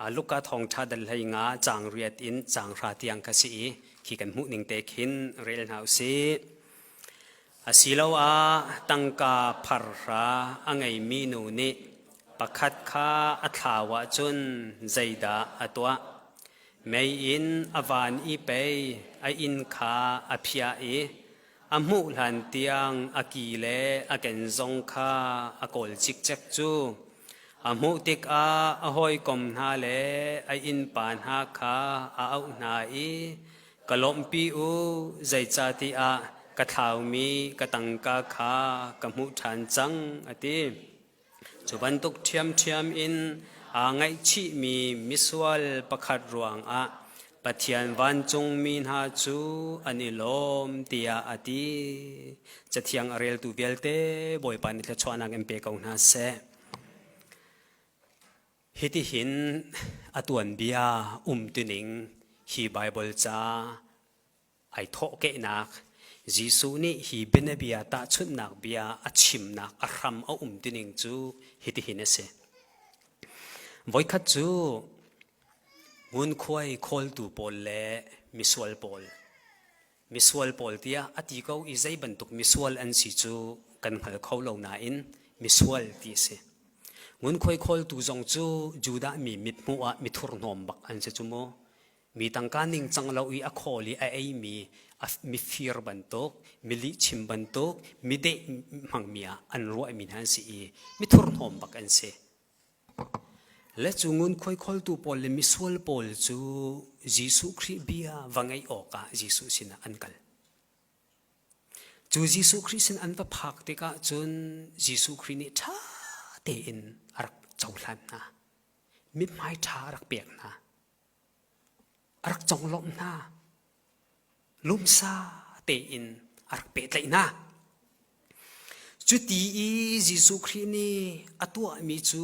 Luka thawngṭha dal hlei nga caang riat in caang hra tiang kha si i khi kan hmuh ning te khin rel hna usih. Asiloah tangka pharhra a ngeimi nu nih pakhat kha a thlau ahcun zeidah a tuah? Meiinn a van i pei a inn kha a phiah i a hmuh hlan tiang a ki le a ken zong kha a kawl cikcek cu. A hmuh tikah a hawikom hna le a innpa hna kha a auh hna i, Ka lawmhpi u, zeicahtiah ka thlaumi ka tangka kha ka hmuh ṭhan cang, a ti. Cu bantuk ṭhiamṭhiam in aa ngaihchihmi misual pakhat ruangah Pathian vancungmi hna cu an i lawm tiah a ti. Cathiang a reltu vialte Bawipa nih thluachuahnak in pe ko hna seh. Hitihin a tuanbia umtuning hi Baibal ca ai thawhkehnak Jesuh nih hi bianabia tahchunhnak bia a chimnak a hram a um tining cu hitihin a si. Voikhat cu ngunkhuai khawltu pawl le misual pawl misual pawl tiah a ti ko i zei bantuk misual an si cu kan hngal kho lo nain misual ti a si. Ngunkhuai khawltu zong cu Judah mi mithmuh ah mithurhnawm bak an si cu mu. Mi tangka ningcang lo i a khawl i a eimi mifir bantuk, milihchim bantuk, mideh hmangmi ah an ruahmi hna an si i mithurhnawm bak an si. Le cu ngunkhuai khawltu pawl le misual pawl cu Jesuh Khrih bia va ngaih awkah Jesuh sinah an kal. Cu Jesuh Khrih sin an va phak tikah cun Jesuh Khrih nih ṭha tein a rak cohlan hna. Mithmai ṭha a rak pek hna. A rak conglawmh hna. Lumsa tein a rak pehtlaih hna. Cuti i Jesuh Khrih nih a tuahmi cu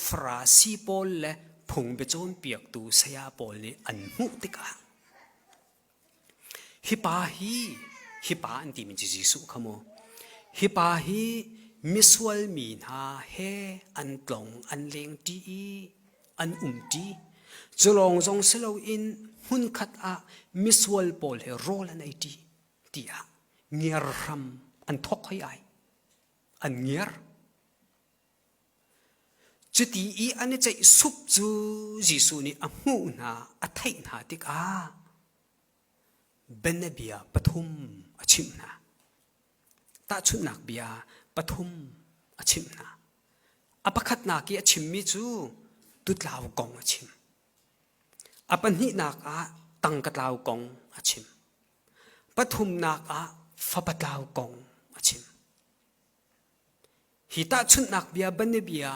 Farasi pawl le phung biacawnpiaktu saya pawl nih an hmuh tikah hi pa hi hi pa an timi cu Jesuh kha mu hi pa hi misual mi hna he an tlong an lengṭi i an umṭi. Cu lawng zong si loin hmunkhat ah misual pawl he rawl an eiṭi tiah ngiar hram an thawk hoi ai. An ngiar. Cuti i an i ceih sup cu Jesuh nih a hmuh hna, a theih hna tikah bianabia pathum a chimh hna. Tahchunhnak bia pathum a chimh hna. A pakhatnak i a chimmi cu tutlau kong a chim. A pahnihnak ah tangka tlau kong a chim. Pathumnak ah fapa tlau kong a chim. Hi tahchunhnak bia banibia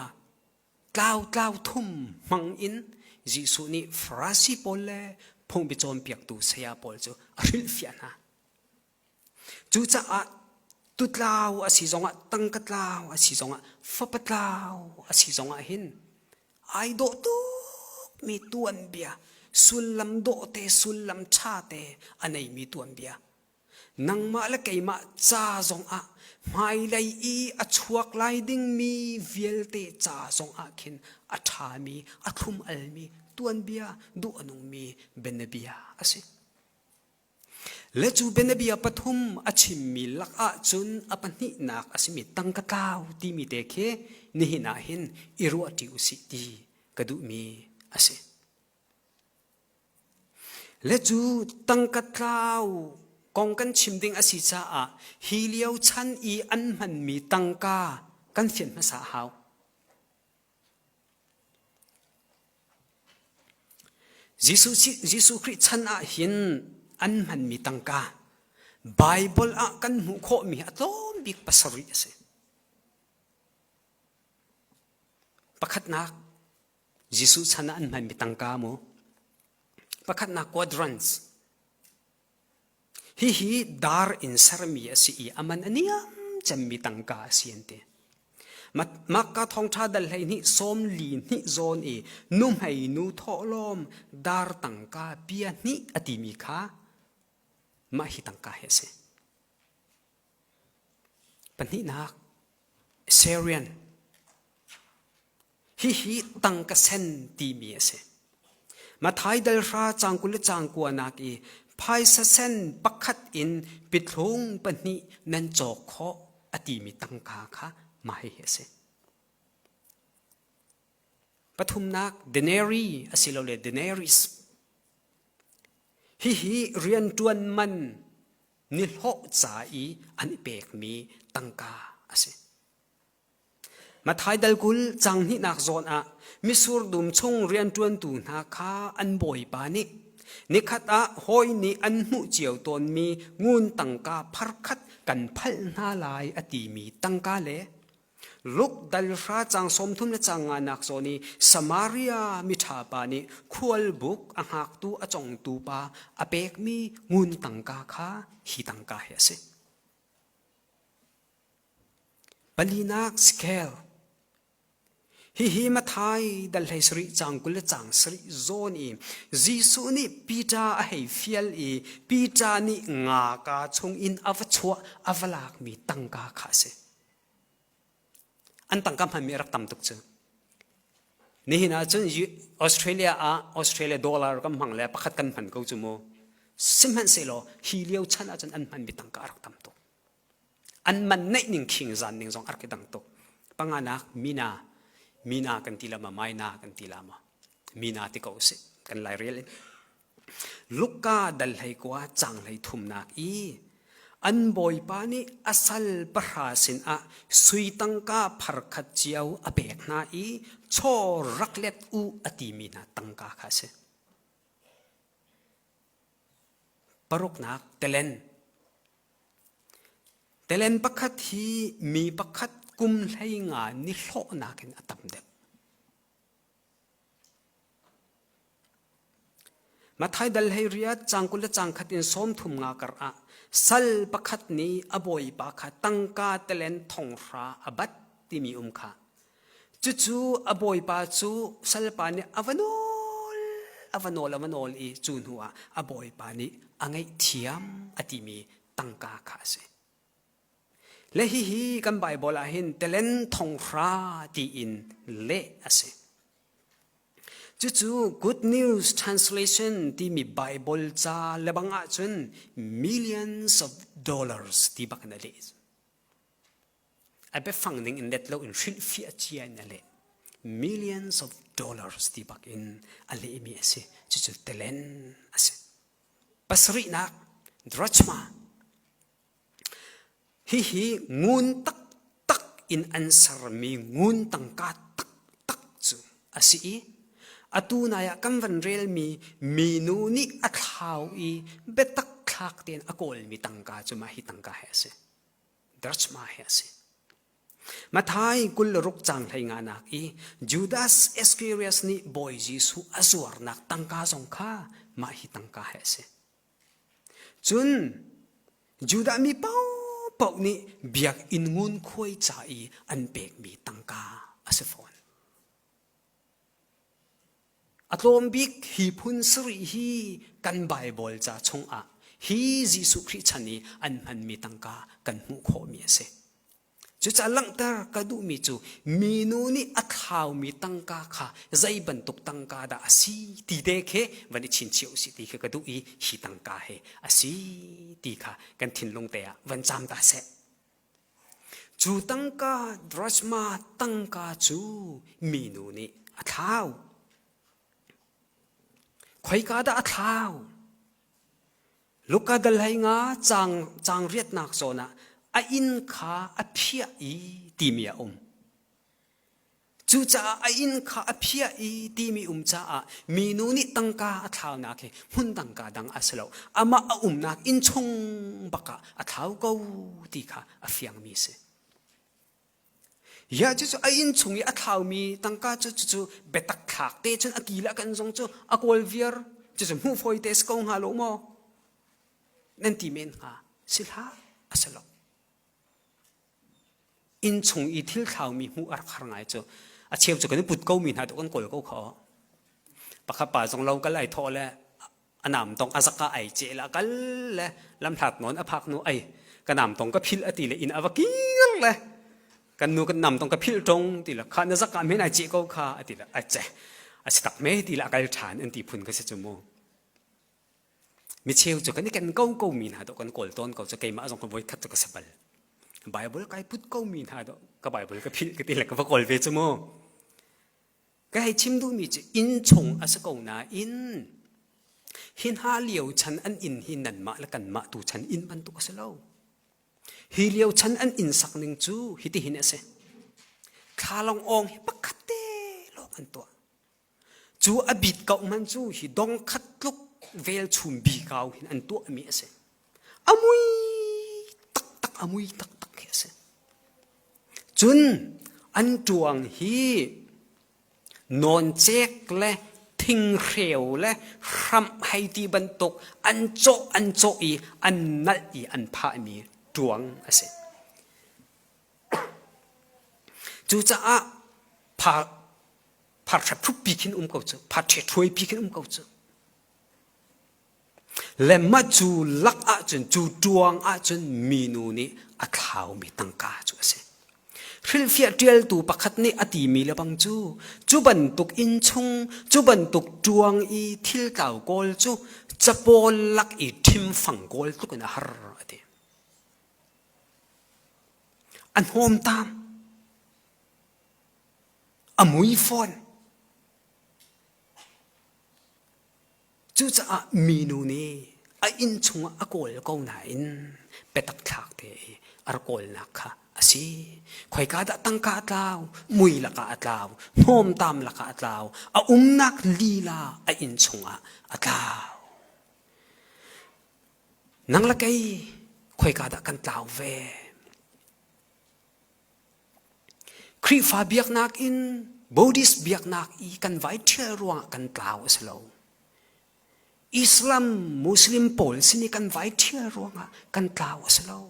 tlau tlau thum hmang in Jesuh nih Farasi pawl le phungbi cawnpiaktu saya pawl cu a hrilhfiah hna. Cucaah tutlau a si zongah tangka tlau a si zongah fapa tlau a si zongah hin ai dawh tukmi tuanbia sullam dawh te sullam ṭha te a neimi tuanbia nangmah le keimah ca zongah hmailei i a chuak lai dingmi vialte ca zongah khin a ṭhami a thlum almi tuanbia duh a nungmi bianabia a si. Le cu bianabia pathum a chimmi lakah cun a pahnihnak a simi tangka tlau timi te khi nihin ah hin i ruahṭi usih ti ka duhmi a si. Le cu tangka tlau kong kan chim ding a si caah hi lio chan i an hmanmi tangka kan fian hmasa a hau. Jesuh Khrih chan ah hin an hmanmi tangka Baibal ah kan hmuh khawhmi a tlawm bik pasarih a si. Pakhatnak Jesuh chan ah an hmanmi tangka mu. Pakhatnak quadrants. Hihi dar in sermi a si i a man a niam cemmi tangka a si an ti. Makka thawngṭha dal 12 sawmli hnih zawn i nuhmei nu thawhlawm dar tangka pia hnih a timi kha mah hi tangka hi a si. Pahnihnak Syrian hihi tangka sen timi a si. Mathai dal hra cang 20 le cang kua nak i phaisa sen pakhat in pithlung pahnih nan cawk khawh a timi tangka kha mah hihi a si. Pathumnak denarii asilole denaries. Hihi rianṭuan man nihlawh ca i an i pekmi tangka a si. Matthai dal 20 cang hnihnak zawn ah mitsur dum chung rianṭuantu hna kha an bawipa nih nikhat ah hawi nih an hmuh cio tawnmi ngun tangka pharkhat kan phalh hna lai a timi tangka le Luke dal hra cang 30 le cang nganak zawn i Samaria miṭha pa nih khualbuk a hngaktu a congtu pa a pekmi ngun tangka kha hi tangka hi a si. Palinak scale. Hihi Matthai dal hlei sarih cang 20 le cang sarih zawn i Jesuh nih Peter a hei fial i Peter nih nga kaa chung in a va chuah a va lakmi tangka kha a si. An tangka hmanmi a rak tam tuk cu. Nihin ah cun Australia ah Australia dollar kan hmang le pakhat kan hman ko cu mu. Sihmanhsehlaw hi lio chan ahcun an hmanmi tangka a rak tam tuk. An man neih ning khing zan ning zong a rak i dang tuk. Panganak mina mina kan ti la ma maina kan ti la ma mina ti ko usih kan lai rel in. Luka dal hlei kua cang hlei thumnak i an bawipa nih a sal pahra sinah sui tangka pharkhat cio a pek hna i chaw rak let u a timi hna tangka kha a si. Paruknak telen. Telen pakhat hi mi pakhat kum hlei nga ni hlawhnak in a tam deuh. Matthai dal hlei riat cang 20 le cang khat in 35 kar ah sal pakhat nih a bawipa kha tangka telen thonghra a bat timi um kha. Cucu a bawipa cu salpa nih a va nawl a va nawl a va nawl i cu hnu ah a bawipa nih a ngaihthiam a timi tangka kha a si. Le hihi kan Baibal ah hin telen thonghra tiin leh a si. Cucu Good News Translation timi Baibal ca lebang ahcun millions of dollars ti bak in a leh. A biafang ning in let lo in hrilhfiah cia in a leh. Millions of dollars ti bak in a lehmi a si. Cucu telen a si. Pasarihnak drachma. Hihi ngun taktak in an sermi ngun tangka taktak cu a si i atu nai ah kan van relmi minu nih a thlau i biatak thlak tein a kawlmi tangka cu mah hi tangka hi a si. Drachma hi a si. Matthai 26 cang hlei nga nak i Judas Iscariot nih Bawi Jesuh a zuarnak tangka zong kha mah hi tangka hi a si. Cun Judah mi paohpaoh nih biakinn ngunkhuai ca i an pekmi tangka a si fawn. A tlawm bik hi phun sarih hi kan Baibal ca chungah hi Jesuh Khrih chan i an hmanmi tangka kan hmuh khawhmi a si. Cucaah langhter ka duhmi cu minu nih a thlaumi tangka kha zei bantuk tangka dah a si ti te khi van i chinchiah usih ti khi ka duh i hi tangka hi a si ti kha kan thinlung te ah van caam ta seh. Cu tangka drachma tangka cu minu nih a thlau. Khoika dah a thlau? Luka dal hlei nga caang, caang riatnak zawn ah a inn kha a phiah i timi a um. Cucaah a inn kha a phiah i timi um caah minu nih tangka a thlaunak hi hmun tangka dang a si lo. Amah a umnak inn chung bak ah a thlau ko ti kha a fiangmi a si. Ya cucu a inn chung i a thlaumi tangka cu cucu biatak thlak te cun a ki le a kan zong cu a kawl viar cucu hmuh fawi te si ko hnga lo maw nan ti men hnga si hlah a si lo inn chung i thil thlaumi hmuh a rak har ngai cu a cheu cu kan i put ko mi hna tu kan kawl ko kho pakhat pa zong lo kal ai thawh le a nam tong a zak ah ai ceh la kal le lamhlat nawn a phak nu ai ka nam tong ka philh a ti le inn a va kir le kan nu kan nam tong ka philh tong ti le kha na zak ah men ai ceh ko kha a ti le ai ce. A si tak me ti la kal ṭhan an ti phun ka si cu mu. Micheu cu kan i ken ko ko mi hna dawh kan kawl tawn ko cu keimah zong ka voi khat cu ka si bal. Bible kai put ko mi hna dawh ka Bible ka philh ka ti le ka va kawl ve cu mu. Ka hei chim duhmi cu inn chung a si ko nain hi hna lio chan an inn hi nanmah le kanmah tu chan inn bantuk a si lo. Hi lio chan an inn sak ning cu hitihin a si. Thlalong awng hi pakhat te lawng an tuah. Cu a bit ko man cu hi dong khat tluk velchum bi kau hin an tuahmi a si. A mui taktak a mui taktak hi a si. Cun an ṭuang hi nawncek le thinghreu le hramh hei ti bantuk an cawh an cawh i an nalh i an phahmi ṭuang a si. Cucaah phar phar pi khin um ko cu phar ṭhe pi khin um ko cu. Le mah cu lak ahcun cu ṭuang ahcun minu nih a thlaumi tangka cu a si. Hrilhfiah ṭialtu pakhat nih a timi lebang cu cu bantuk inn chung cu bantuk ṭuang i thil tlau kawl cu capawl lak i ṭhimfang kawl tluk in a har a ti. A hnawmtam. A mui fawn. Cucaah minu nih a inn chungah a kawl ko nain biatak thlak te i a rak kawlnak kha a si. Khoika dah tangka a tlau, mui lakah a tlau, hnawmtam lakah a tlau, a umnak lila a inn chungah a tlau. Nang le kei khoika dah kan tlau ve? Khrihfa biaknak in Buddhist biaknak i kan vai ṭhial ruangah kan tlau a si lo. Islam Muslim pawl sin i kan vai ṭhial ruangah kan tlau a si lo.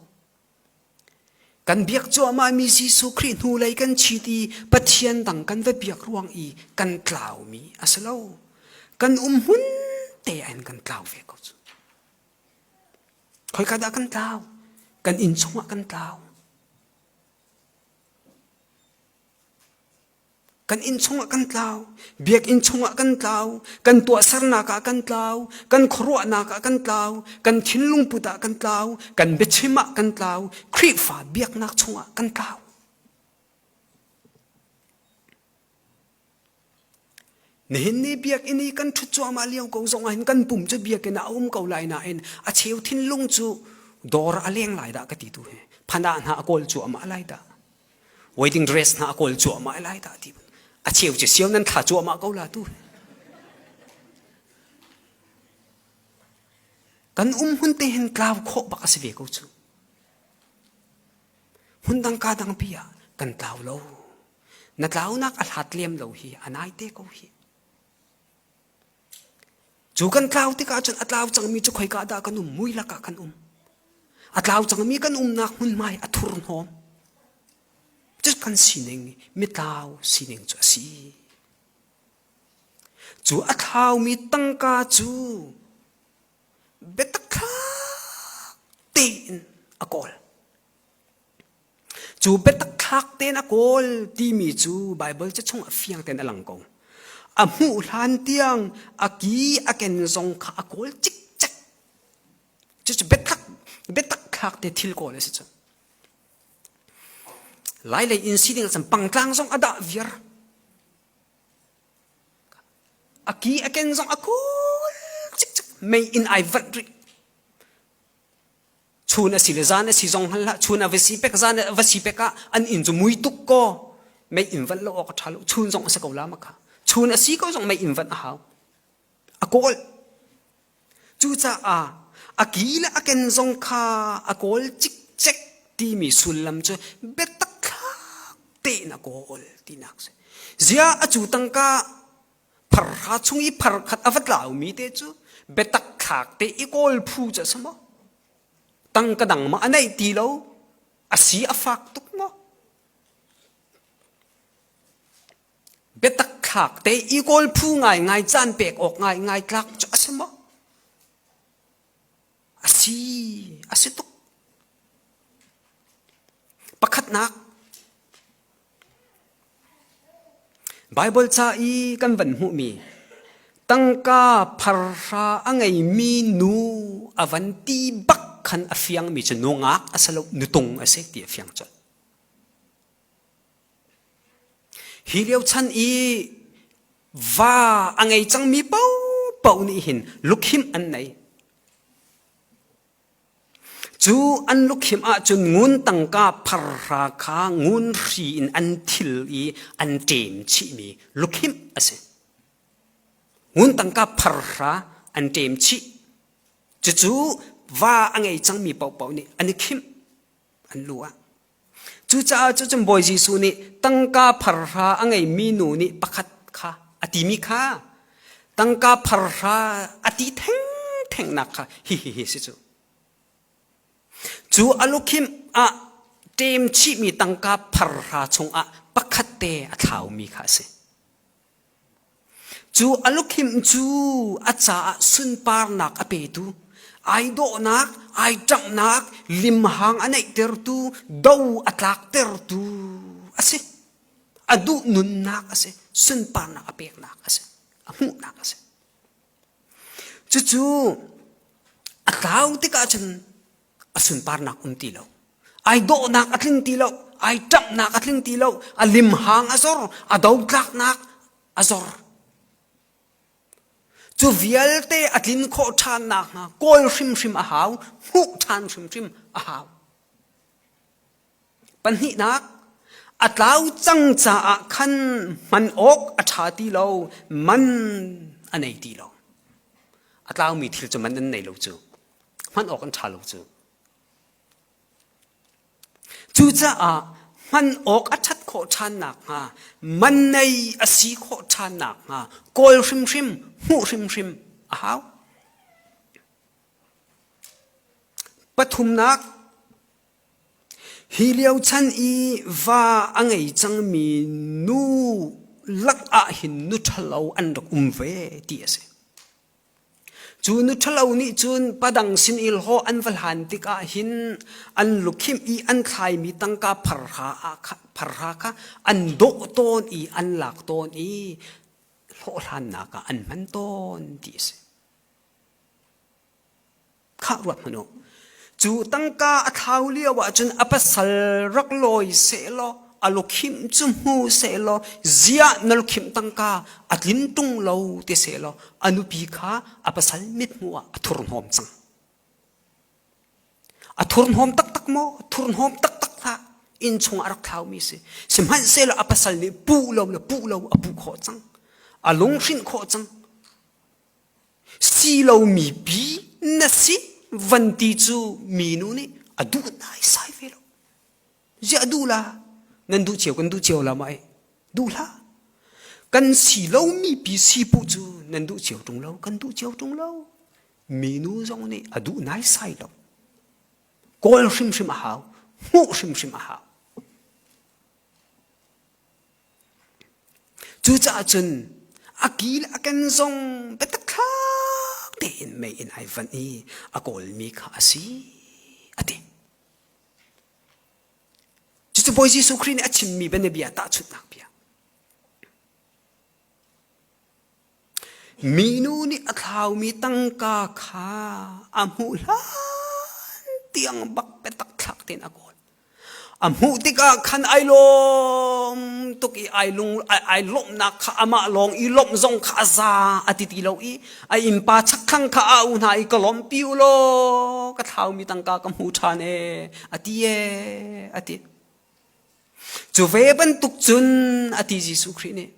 Kan biak cuahmahmi Jesuh Khrih hnulei kan chit i Pathian dang kan va biak ruang i kan tlaumi a si lo. Kan um hmun te ah hin kan tlau ve ko cu. Khoika dah kan tlau? Kan inn chungah kan tlau. Kan inn chungah kan tlau, biakinn chungah kan tlau, kan tuahsernak ah kan tlau, kan khuaruahnak ah kan tlau, kan thinlung put ah kan tlau, kan biachim ah kan tlau, Khrihfa biaknak chungah kan tlau. Nihin ni biakinn i kan ṭhut cuahmah lio ko zong ah hin kan pum cu biakinn ah a um ko lai nain a cheu thinlung cu dawr a leng lai dah ka ti tu hi. Phanah hna a kawl cuahmah lai dah. Wedding dress hna a kawl cuahmah lai dah ti. A cheu cu sio nan thla cuahmah ko la tu. Kan um hmun te hin tlau khawh bak a si ve ko cu. Hmun dang ka dang pi ah kan tlau lo. Na tlaunak a hlat lem lo hi a nai te ko hi. Cu kan tlau tikah cun a tlau cangmi cu khoika dah kan um mui lakah kan um. A tlau cangmi kan umnak hmunhmai a thurhnawm. Cu kan sining mitlau sining cu a si. Cu a thlaumi tangka cu biatak thlak tein a kawl. Cu biatak thlak tein a kawl timi cu Baibal ca chungah fiang tein a lang ko. A hmuh hlan tiang a ki a ken zong kha a kawl cikcek. Cucu biatak biatak thlak te thil kawl a si cu. Lailei inn sining ah cun pangtlang zong a dah viar. A ki a ken zong a kawl cikcek. Mei in ai vanh rih. Chun a si le zan a si zong hngal hlah. Chun a va si pek zan a va si pek ah an inn cu mui tuk kaw mei inn vanh lo awk a ṭha lo. Chun zong a si ko la ma kha. Chun a si ko zong mei inn vanh a hau. A kawl. Cucaah a ki le a ken zong kha a kawl cikcek timi sullam cu biatak thlak tein a kawl tinak si. Zia a cu tangka pharha chung i phar khat a va tlaumi te cu biatak thlak te i kawl phu cu a si maw? Tangka dang ma a neih ti lo? A si a fak tuk maw? Biatak thlak te i kawl phu ngaingai caan pek awk ngaingai tlak cu a si maw? A si, a si tuk. Pakhatnak, Baibal ca i kan van hmuhmi tangka pharhra a ngeimi nu a van ti bak khan a fiangmi cu nungak a si lo nutung a si ti a fiang colh. Hi lio chan i va a ngei cangmi paohpaoh nih hin lukhimh an nei. Cu an lukhim ahcun ngun tangka pharhra kha ngun hri in an thil i an ṭem chihmi lukhimh a si. Ngun tangka pharhra an ṭem chih. Cucu va a ngei cangmi paohpaoh nih an i khimh an lu ah. Cucaah cucun Bawi Jesuh nih tangka pharhra a ngeimi nu nih pakhat kha a timi kha tangka pharhra a ti thengthengnak kha hihi hi si cu. Cu a lukhimh ah ṭem chihmi tangka pharhra chungah pakhat te a thlaumi kha a si. Cu a lukhimh cu a caah sunparnak a petu, ai dawhnak, ai ṭanghnak, limhang a neihtertu, do a tlaktertu a si. A duh nunnak a si, sunparnak a peknak a si, a hmuhnak a si. Cucu a tlau tikah cun a sunparnak um ti lo. Ai dawhnak a tling ti lo, ai ṭamhnak a tling ti lo, a limhang a zor, a dotlaknak a zor. Cu vialte a tlin khawh ṭhan nakhnga kawl hrimhrim a hau, hmuh ṭhan hrimhrim a hau. Pahnihnak, a tlau cang caah khan hman awk a ṭha ti lo, man a nei ti lo. A tlaumi thil cu man an nei lo cu. Hman awk an ṭha lo cu. Cucaah hman awk a ṭhat khawh ṭhan nakhnga, man nei a si khawh ṭhan nakhnga kawl hrimhrim, hmuh hrimhrim a hau. Pathumnak, hi lio chan i va a ngei cangmi nu lakah hin nu ṭhalo an rak um ve ti a si. Cu nu ṭhalo nih cun padang sin i hlawh an va hlan tikah hin an lukhimh i an thlaimi tangka pharha kha an dawh tawn i an lak tawn i hlawhhlannak ah an hman tawn ti a si. Khah ruat hmanh u. Cu tangka a thlau lio ahcun a pasal rak lawi sehlaw a lukhimh cu hmu sehlaw ziah na lukhimh tangka a tlin ṭung lo ti sehlaw a nupi kha a pasal mithmuh ah a thurhnawm cang. A thurhnawm taktak maw? Thurhnawm taktak hlah. Inn chungah a rak thlaumi si. Sihmanhsehlaw a pasal nih puh lo le puh lo a puh khawh cang. A lunghrinh khawh cang. Si lomi pi na si van ti cu minu nih a duh naisai ve lo. Ziah duh la? Nan duh cio kan duh cio la ma eh? Duh hlah. Kan si lomi pi si puh cu nan duh cio ṭung lo, kan duh cio ṭung lo. Minu zong nih a duh naisai lo. Kawl hrimhrim a hau, hmuh hrimhrim a hau. Cucaah cun a ki le a ken zong biatak thlak tein mei in ai vanh i a kawlmi kha a si, a ti. Cucu Bawi Jesuh Khrih nih a chimmi bianabia tahchunhnak bia. Minu nih a thlaumi tangka kha a hmuh hlan tiang bak biatak thlak tein a kawl. A hmuh tikah khan ai lawm tuk i ai lung ai lawmhnak kha amah lawng i lawmh zong kha a za a ti ti lo i a innpa chakthlang kha a au hna i ka lawmhpi u law ka thlaumi tangka ka hmu ṭhan ee a ti ee a ti. Cu ve bantuk cun a ti Jesuh Khrih nih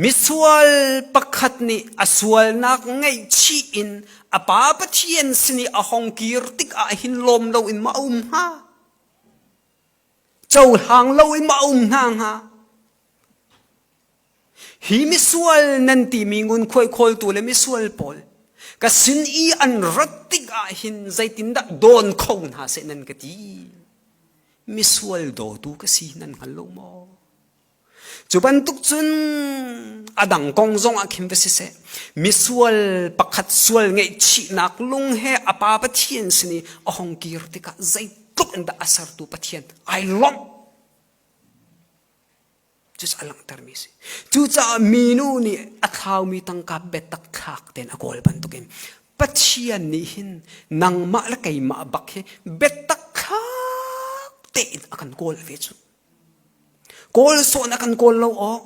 misual pakhat nih a sualnak ngaihchih in a Pa Pathian sin i a hong kir tikah hin lawm loin ma a um hnga? Cohlang loin ma a um hna hnga? Hi misual nan timi ngunkhuai khawltu le misual pawl ka sin i an rat tikah hin zeitindah dawn kho hna seh nan ka ti? Misual dawtu ka si nan hngal lo maw? Cu bantuk cun a dang kong zong ah khin va siseh, misual pakhat sual ngaihchihnak lung he a pa Pathian sin i a hong kir tikah zeitluk in dah a sertu Pathian ai lawmh. Cucu a langhtermi a si. Cucaah minu nih a thlaumi tangka biatak thlak tein a kawl bantukin Pathian nih hin nangmah le keimah bak hi biatak thlak tein a kan kawl ve cu. Kawl sawh na kan kawl lo awk,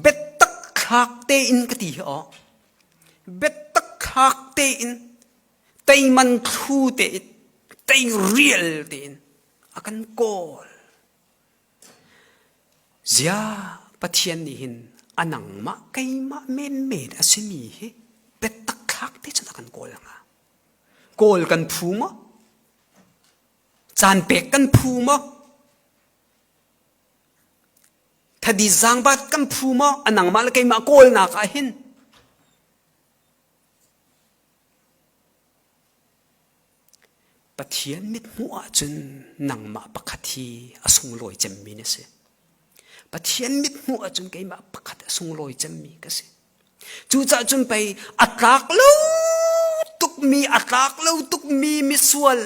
biatak thlak tein ka ti hi awk. Biatak thlak tein teiman thlu tein teirial tein a kan kawl. Ziah Pathian nih hin a nangmah keimah menmen a simi hi biatak thlak te cun a kan kawl hnga. Kawl kan phu maw? Caan pek kan phu maw? Thadi zaangbat kan phu maw? A nangmah le keimah kawlnak ah hin Pathian mithmuh ahcun nangmah pakhat hi a sunglawi cemmi na si. Pathian mithmuh ahcun keimah pakhat a sunglawi cemmi ka si. Cucaah cun pei a tlak lo tukmi, a tlak lo tukmi misual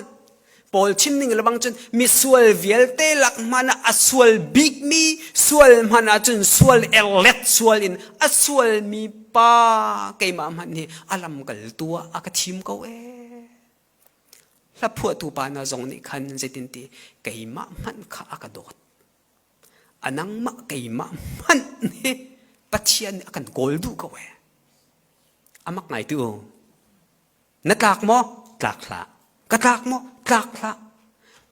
Paul chim ning lebang cun misual vialte lak hmanh ah a sual bikmi sual hmanh ahcun sual erlet sual in a sualmi pa keimah hmanh hi a lamkaltu ah a ka thim ko ee. Hlaphuahtu pa hna zong nih khan zeitin ti keimah hmanh kha a ka dawt. A nangmah keimah hmanh hi Pathian nih a kan kawl duh ko ee. A mak ngai tu. Na tlak maw? Tlak hlah. Ka tlak maw? Tlak hlah.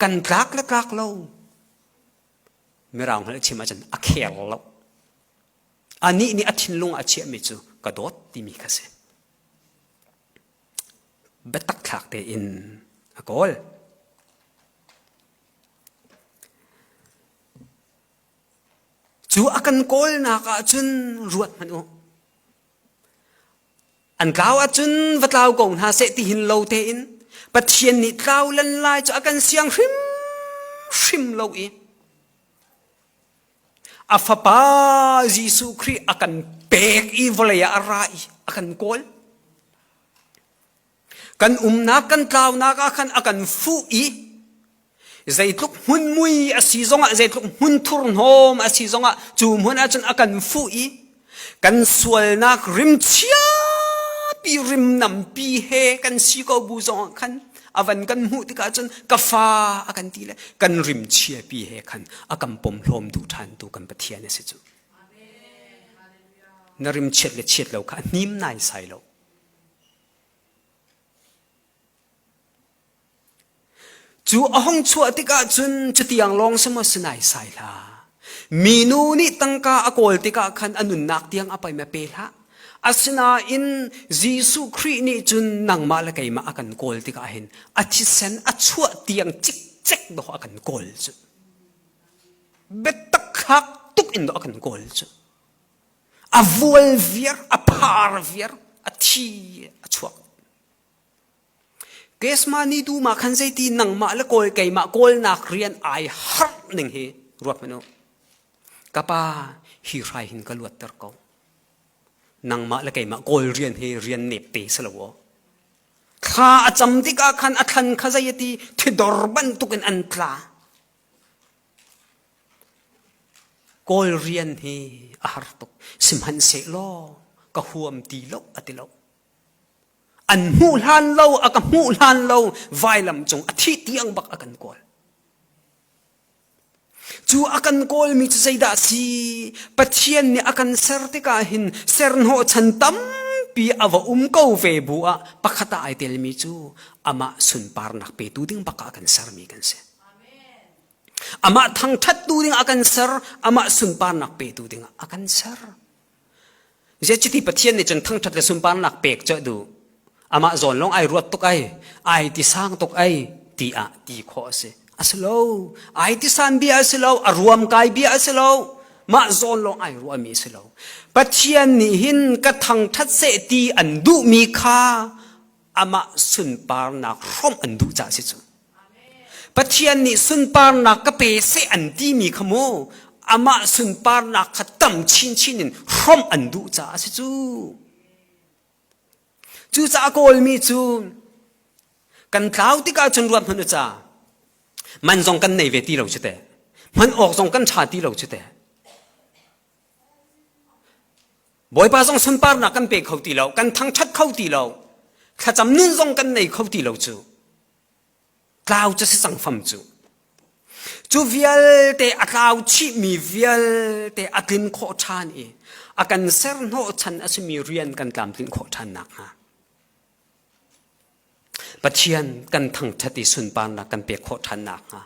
Kan tlak le tlak lo. Mirang hngalh chim ahcun a khel lo. Anih nih a thinlung a chiahmi cu ka dawt timi kha si. Biatak thlak tein a kawl. Cu a kan kawlnak ahcun ruat hmanh u. An tlau ahcun va tlau ko hna seh ti hin lo tein Pathian nih tlau lan lai cu a kan siang hrimhrim lo i A fapa Jesuh Khrih a kan pek i vawlei ah a ra i a kan kawl. Kan umnak kan tlaunak ah khan a kan fuh i zeitluk hmun mui a si zongah zeitluk hmun thurhnawm a si zongah cu hmun ahcun a kan fuh i kan sualnak rimchiapi rimnampi he kan si ko bu zongah khan a van kan hmuh tikah cun ka fa a kan ti le kan rimchiapi he khan a kan pomhlawm duh ṭhantu kan Pathian a si cu. Na rimchiat le chiat lo kha a hnim naisai lo. Cu a hung chuah tikah cun cutiang lawng si maw si naisai hlah. Minu nih tangka a kawl tikah khan a nunnak tiang a paim a pe hlah. Asinain Jesuh Khrih nih cun nangmah le keimah a kan kawl tikah hin a thisen a chuah tiang cikcek dawh a kan kawl cu. Biatak thlak tuk in dawh a kan kawl cu. A vual viar, a phar viar, a thi a chuak. Kesmani tu ma khan zeiti nangmah le kawl keimah kawlnak rian ai harh ning hi ruat hmanh u. Ka pa hi hrai hin ka luatter ko. Nangmah le keimah kawl rian hi rian nepte si lo aw. Thla a cam tikah khan a thlan kha zei a ti thidor bantukin an tla. Kawl rian hi a har tuk. Sihmanhsehlaw ka huam ti lo a ti lo. An hmuh hlan lo, a ka hmuh hlan lo, vailam cung a thih tiang bak a kan kawl. Cu a kan kawlmi cu zeidah a si? Pathian nih a kan ser tikah hin serhnawhchan tampi a va um ko ve bu ah pakhat ah ai telmi cu amah sunparnak petu ding bak ah a kan sermi kan si. Amah thangṭhattu ding a kan ser, amah sunparnak petu ding ah a kan ser. Zeicati Pathian nih cun thangṭhat le sunparnak pek cu a duh. Amah zawn lawng ai ruat tuk ai, ai ti sang tuk ai ti ah ti khawh a si. A si lo. Ai ti san bia a si lo. A ruamkai bia a si lo. Mah zawn lawng ai ruahmi a si lo. Pathian nih hin ka thangṭhat seh ti an duhmi kha amah sunparnak hrawmh an duh caah a si cu. Pathian nih sunparnak ka pe seh an timi kha mu amah sunparnak kha tam chinchin in hrawmh an duh caah a si cu. Cucaah kawlmi cu kan tlau tikah cun ruat hmanh u ca man zong kan nei ve ti lo cu teh hman awk zong kan ṭha ti lo cu teh. Bawipa zong sunparnak kan pe kho ti lo, kan thangṭhat kho ti lo, thlacam nun zong kan nei kho ti lo cu. Tlau cu si cang fam cu. Cu vialte a tlau chihmi vialte a tlin khawh ṭhan i a kan ser hnawhchan a simi rian kan tlamtlinh khawh ṭhan nakhnga. Pathian kan thangṭhat i sunparnak kan pek khawh ṭhan nakhnga.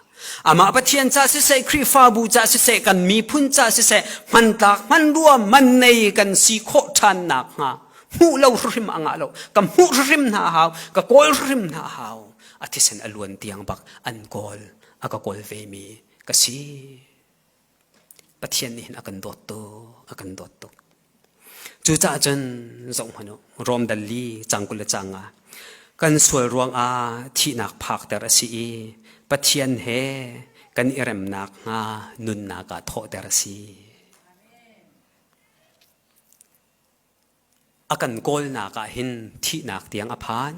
Amah Pathian ca siseh, Khrihfabu ca siseh, kan miphun ca siseh, hmantlak hmanrua man nei kan si khawh ṭhan nakhnga hmuh lo hrim a ngah lo. Ka hmuh hrim hna hau, ka kawl hrim hna hau. A thisen a luan tiang bak an kawl, a ka kawl ve mi ka si. Pathian nih hin a kan dawt tuk, a kan dawt tuk. Cucaah cun zoh hmanh u, Rom dal li cang 20 le cang nga kan sual ruangah thihnak phakter a si i Pathian he kan i remnak hnga nunnak ah thawhter a si. A kan kawlnak ah hin thihnak tiang a phan.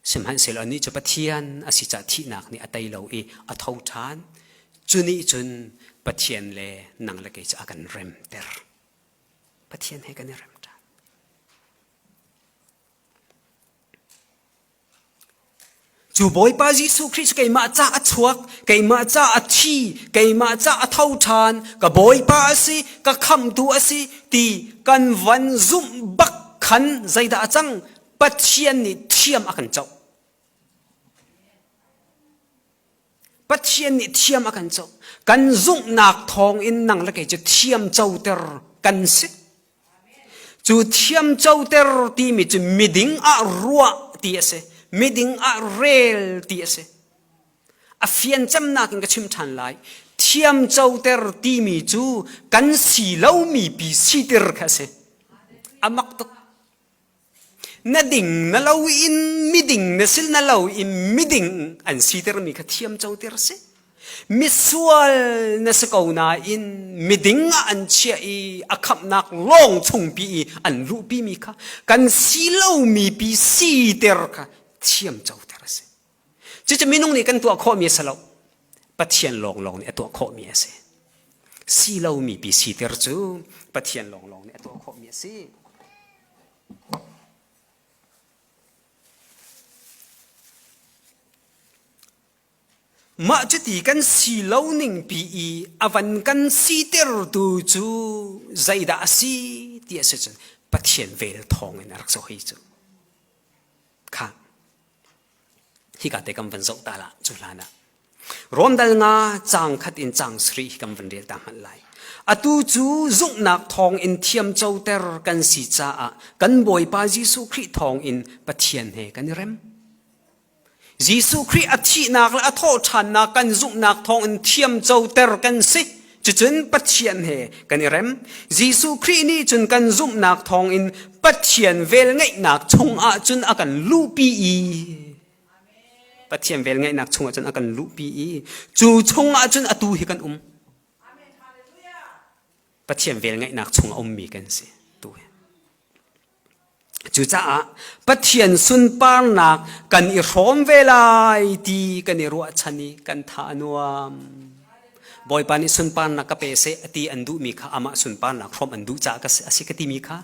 Sihmanhsehlaw anih cu Pathian a si caah thihnak nih a tei lo i a tho ṭhan. Cu nih cun Pathian le nang le kei cu a kan remter. Pathian he kan i rem ṭhan. Cu Bawipa Jesuh Khrih cu keimah ca a chuak, keimah ca a thi, keimah ca a tho ṭhan, ka Bawipa a si, ka khamhtu a si ti kan van zumh bak khan zeidah a cang? Pathian nih thiam a kan coh. Pathian nih thiam a kan coh. Kan zumhnak thawng in nang le kei cu thiam coter kan si. Cu thiam coter timi cu miding ah ruah ti a si. Miding ah rel ti a si. A fian cemnak in ka chim ṭhan lai. Thiam coter timi cu kan si lomi pi siter kha a si. A mak tuk. Na ding na lo in miding na sil na lo in miding an sitermi kha thiam coter si. Misual na si ko nain miding ah an chiah i a khamhnak lawng chungpi i an luhpimi kha kan si lomi pi siter kha thiam coter a si. Cucu minung nih kan tuah khawhmi a si lo. Pathian lawnglawng nih a tuah khawhmi a si. Si lomi pi siter cu Pathian lawnglawng nih a tuah khawhmi a si. Mah cuti kan si lo ning pi i a van kan sitertu cu zeidah a si ti a si cun Pathian vel thawng in a rak si hoi cu. Kha hika te kan van zoh ta la cu hlan ah Rom dal nga caang khat in caang sarih hi kan van rel ta hmanh lai. Atu cu zumhnak thawng in thiamcoter kan si caah kan Bawipa Jesuh Khrih thawng in Pathian he kan i rem. Jesuh Khrih a thihnak le a thawhṭhannak kan zumhnak thawng in thiamcoter kan si. Cucun Pathian he kan i rem. Jesuh Khrih nih cun kan zumhnak thawng in Pathian velngeihnak chungah cun a kan luhpi i Pathian velngeihnak chungah cun a kan luhpi i cu chungah cun atu hi kan um. Pathian velngeihnak chungah ummi kan si tu hi. Cucaah Pathian sunparnak kan i hrawm ve lai ti kan i ruahchan i kan tha a nuam. Bawipa nih sunparnak ka pe seh ti an duhmi kha amah sunparnak hrawm an duh caah a si ka timi kha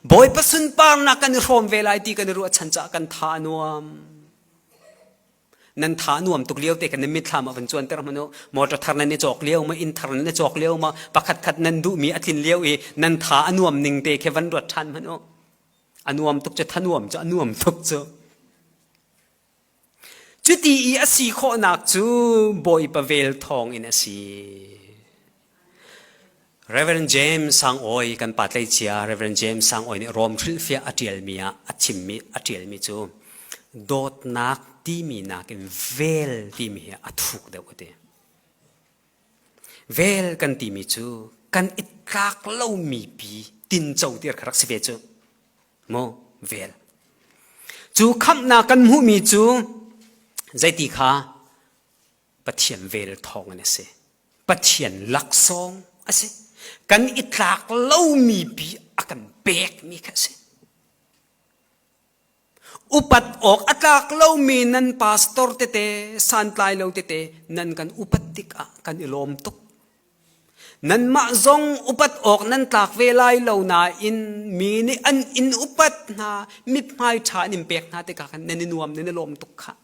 Bawipa sunparnak kan i hrawm ve lai ti kan i ruahchan caah kan tha a nuam. Nan tha nuam tuk lio te kan nan mitthlam ah van cuanter hmanh u. Motor thar nan i cawk lio ma, inn thar nan i cawk lio ma, pakhat khat nan duhmi a tlin lio i nan tha a nuam ning te khi van ruat ṭhan hmanh u. A nuam tuk cu tha nuam cu a nuam tuk cu. Cuti i a si khawhnak cu Bawipa vel thawng in a si. Reverend James Sang Awi kan pa tleicia Reverend James Sang Awi nih Rom hrilhfiah a ṭialmi ah a chimmi a ṭialmi cu dawtnak timi nakin vel timi hi a thuk deuh a ti. Vel kan timi cu kan i tlak lomi pi tinco ti kha rak si ve cu. Mu vel. Cu khamhnak kan hmuhmi cu zeiti kha Pathian vel thawng in a si. Pathian laksawng a si. Kan i tlak lomi pi a kan pekmi kha a si. Upat awk a tlak lomi nan pastor tete, santlai lo tete nan kan upat tikah kan i lawm tuk. Nanmah zong upat awk nan tlak ve lai lo nain mi nih an in upat hna, mithmai ṭha an in pek hna tikah khan nan i nuam, nan i lawm tuk khah.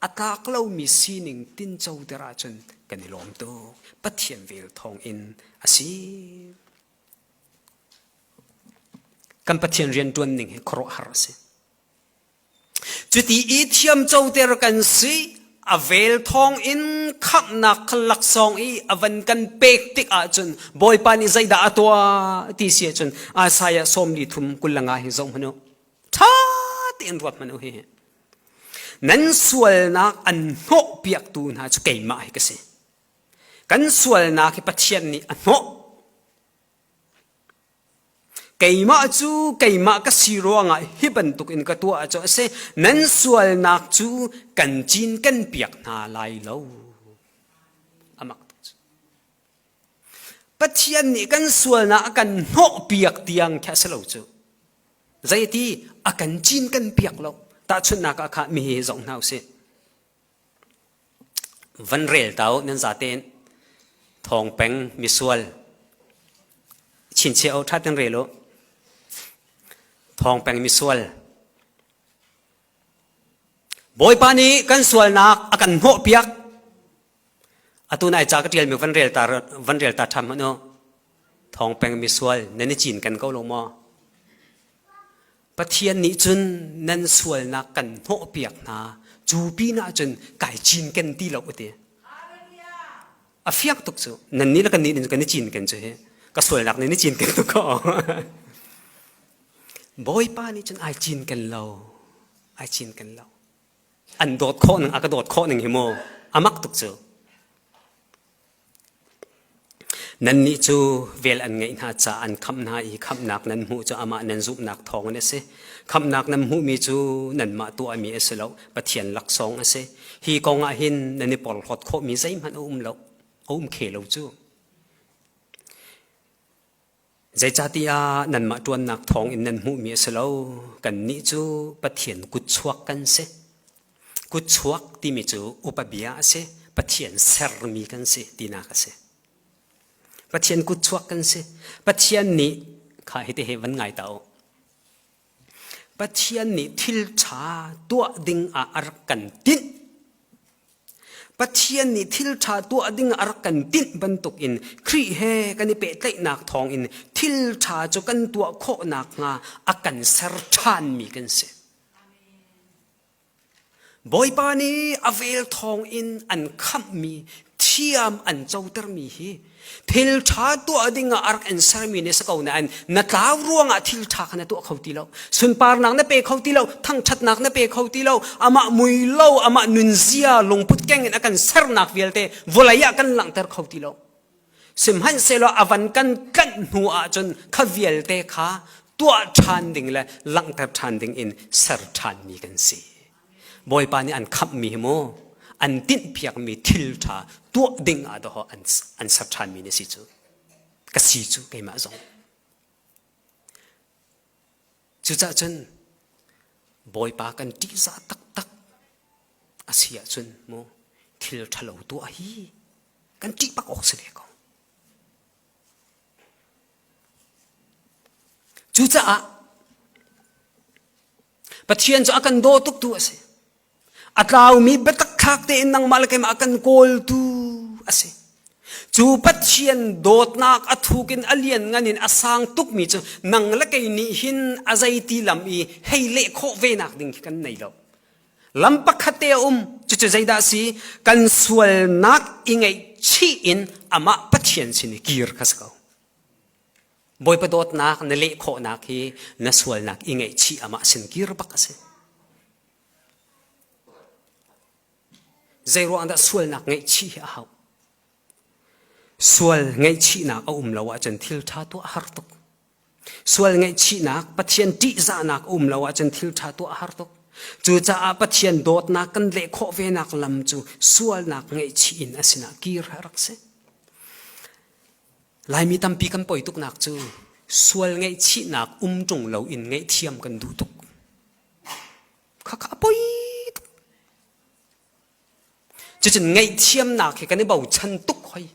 A tlak lomi sining tincoter ahcun kan i lawm tuk. Pathian vel thawngin a si. Kan Pathian rianṭuan ning hi khuaruahhar a si. Cuti i thiamcoter kan si, a vel thawngin khamhnak kha laksawng i a van kan pek tik ahcun Bawipa nih zeidah a tuah ti si ahcun Isaiah 43 25 hi zoh hmanh u. Ṭha tein ruat hmanh u hihi. Nan sualnak an hnawhpiaktu hna cu keimah hi ka si. Kan sualnak hi Pathian nih a hnawh. Keimah cu keimah ka si ruangah hi bantuk in ka tuah cu a si. Nan sualnak cu kan cin kan piak hna lai lo. A mak tuk cu. Pathian nih kan sualnak a kan hnawh piak tiang khi a si lo cu. Zeiti a kan cin kan piak lo. Tahchunhnak ah kha mi hi zoh hna usih. Van rel ta u nan zatein thawngpeng misual chinchiah u ṭha ten rel u. Thawngpeng misual Bawipa nih kan sualnak a kan hnawhpiak. Atu nai ca ka ṭialmi van rel ta van rel ta ṭham hmanh u. Thawngpeng misual nan i cin kan ko lo maw? Pathian nih cun nan sualnak kan hnawhpiak hna cu pinah cun kai cinken ti lo ti. A fiang tuk cu nan nih le kan nih kan i cinken cu hi ka sualnak nih ni cinken tuk ko. Bawipa nih cun ai cinken lo ai cinken lo an dawt khawh ning a ka dawt khawh ning hi mu a mak tuk cu. Nannih cu vel an ngeih hna caah an khamh hna i khamhnak nan hmuh cu amah nan zumhnak thawngin a si. Khamhnak nan hmuhmi cu nanmah tuahmi a si lo, Pathian laksawng a si. Hi kong ah hin nan i porhlawt khawhmi zeihmanh a um lo, a um khe lo cu. Zeicahtiah nanmah ṭuannak thawngin nan hmuhmi a si lo. Kannih cu Pathian kutchuak kan si. Kutchuak timi cu upa bia a si. Pathian sermi kan si tinak a si. Pathian kutchuak kan si. Pathian nih kha hiti he van ngai ta u. Pathian nih thil ṭha tuah ding ah a rak kan tinh. Pathian nih thil ṭha tuah ding a rak kan tinh bantukin Khrih he kan i pehtlaihnak thawngin thil ṭha cu kan tuah khawh nakhnga a kan ser ṭhanmi kan si. Bawipa nih a vel thawngin an khamhmi thiam an cotermi hi thil ṭha tuah dingah a rak in sermi nih si ko nain na tlau ruangah thil ṭha kha na tuah kho ti lo sunparnak na pe kho ti lo thangṭhatnak na pe kho ti lo amah mui lo amah nunzia lungput keng in a kan sernak vialte vawlei ah kan langhter kho ti lo sihmanhsehlaw a van kan tlanh hnu ahcun kha vialte kha tuah ṭhan ding le langhter ṭhan ding in ser ṭhanmi kan si Bawipa nih an khamhmi hi mu an tinhpiakmi thil ṭha tuah ding ah dawh an, an ser ṭhanmi na si cu ka si cu keimah zong cucah cun Bawipa kan ṭihzah taktak a si ahcun mu thil ṭhalo tuah hi kan ṭih bak awk si ve ko Cucaah Pathian cu a kan daw tuktu a si. A tlaumi biatak thlak tein nangmah le keimah a kan kawltu a si. Cu Pathian dawtnak a thuk in a lianngan in a sang tukmi cu nang le kei nih hin a zeiti lam i hei leh khawh ve nak ding khi kan nei lo. Lam pakhat te a um, cucu zeidah a si? Kan sualnak i ngaihchih in amah Pathian sin i kir kha si ko. Bawipa dawtnak na leh khawhnak hi na sualnak i ngaihchih amah sin kir bak a si. Zeiruang dah sualnak ngaihchih hi a hauh? Sual ngaihchihnak a um lo ahcun thil ṭha tuah a har tuk. Sual ngaihchihnak, Pathian ṭihzahnak a um lo ahcun thil ṭha tuah a har tuk. Cucaah Pathian dawtnak kan leh khawh venak lam cu sualnak ngaihchih in a sinah kir a rak si. Laimi tampi kan poi tuknak cu sual ngaihchihnak um ṭung loin ngaihthiam kan duh tuk. Khakha a poi tuk. Cucun ngaihthiamnak hi kan i bochan tuk hoi.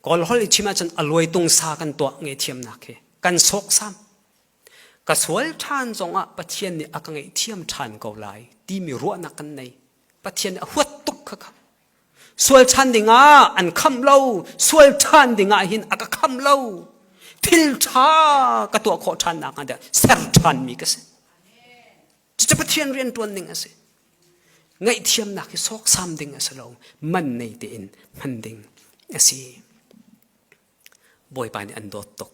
Kawl holh i chim ahcun a luai tung sa kan tuah ngaihthiamnak hi kan sawksam. Ka sual ṭhan zongah Pathian nih a ka ngaihthiam ṭhan ko lai timi ruahnak kan nei. Pathian nih a huat tuk kha kha. Sual ṭhan dingah an khamh lo, sual ṭhan dingah hin a ka khamh lo. Thil ṭha ka tuah khawh ṭhannak hnga dah ser ṭhanmi ka si. Cucu Pathian rian ṭuan ning a si. Ngaihthiamnak hi sawksam ding a si lo, man nei tein hman ding a si. Bawipa nih an dawt tuk.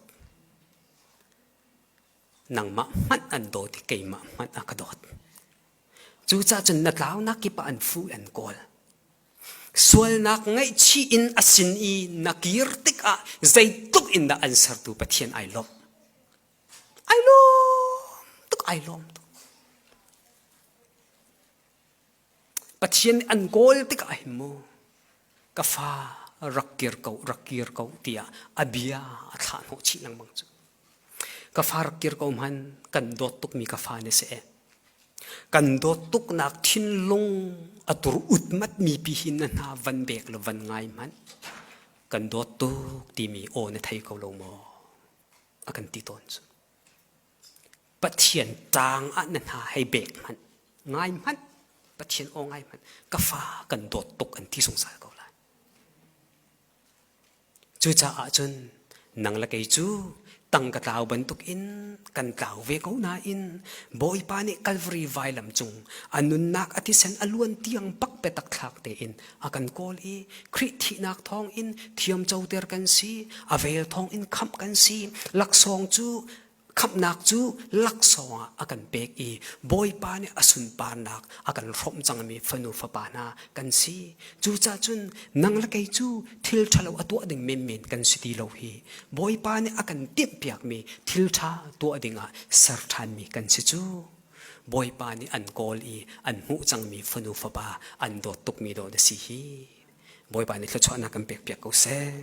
Nangmah hmanh an dawt i keimah hmanh a ka dawt. Cucaah cun na tlaunak kip ah an fuh an kawl. Sualnak ngaihchih in a sin i na kir tikah zeitluk in dah an sertu Pathian ai lawmh. Ai lawm tuk, ai lawm tuk. Pathian nih an kawl tikah hin mu ka fa rak kir ko, rak kir ko tiah a bia a thlah hnawh chih lengmang cu. Ka fa rak kir ko hman kan dawt tukmi ka fa na si e. Kan dawt tuknak thinlung a tur utmat mi pi hi na hna van bek le van ngai hmanh. Kan dawt tuk timi aw na thei ko lo maw? A kan ti tawn cu. Pathian ṭaang ah na hna hei bek hmanh, ngai hmanh, Pathian aw ngai hmanh, ka fa kan dawt tuk an ti zungzal ko lai. Cucaah cun nang le kei cu tangka tlau bantukin kan tlau ve ko nain Bawipa nih Calvary vailam cung a nunnak a thisen a luan tiang bak biatak thlak tein a kan kawl i Khrih thihnak thawngin thiamcoter kan si, a vel thawngin khamh kan si, laksawng cu Khamhnak cu laksawng ah a kan pek i Bawipa nih a sunparnak a kan hrawmh cangmi fanu fapa hna kan si. Cucaah cun nang le kei cu thil ṭhalo a tuah ding menmen kan si ti lo hi Bawipa nih a kan timhpiakmi thil ṭha tuah dingah ser ṭhanmi kan si cu. Bawipa nih an kawl i an hmuh cangmi fanu fapa an dawt tukmi dawh na si hi. Bawipa nih thluachuahnak kan pekpiak ko seh.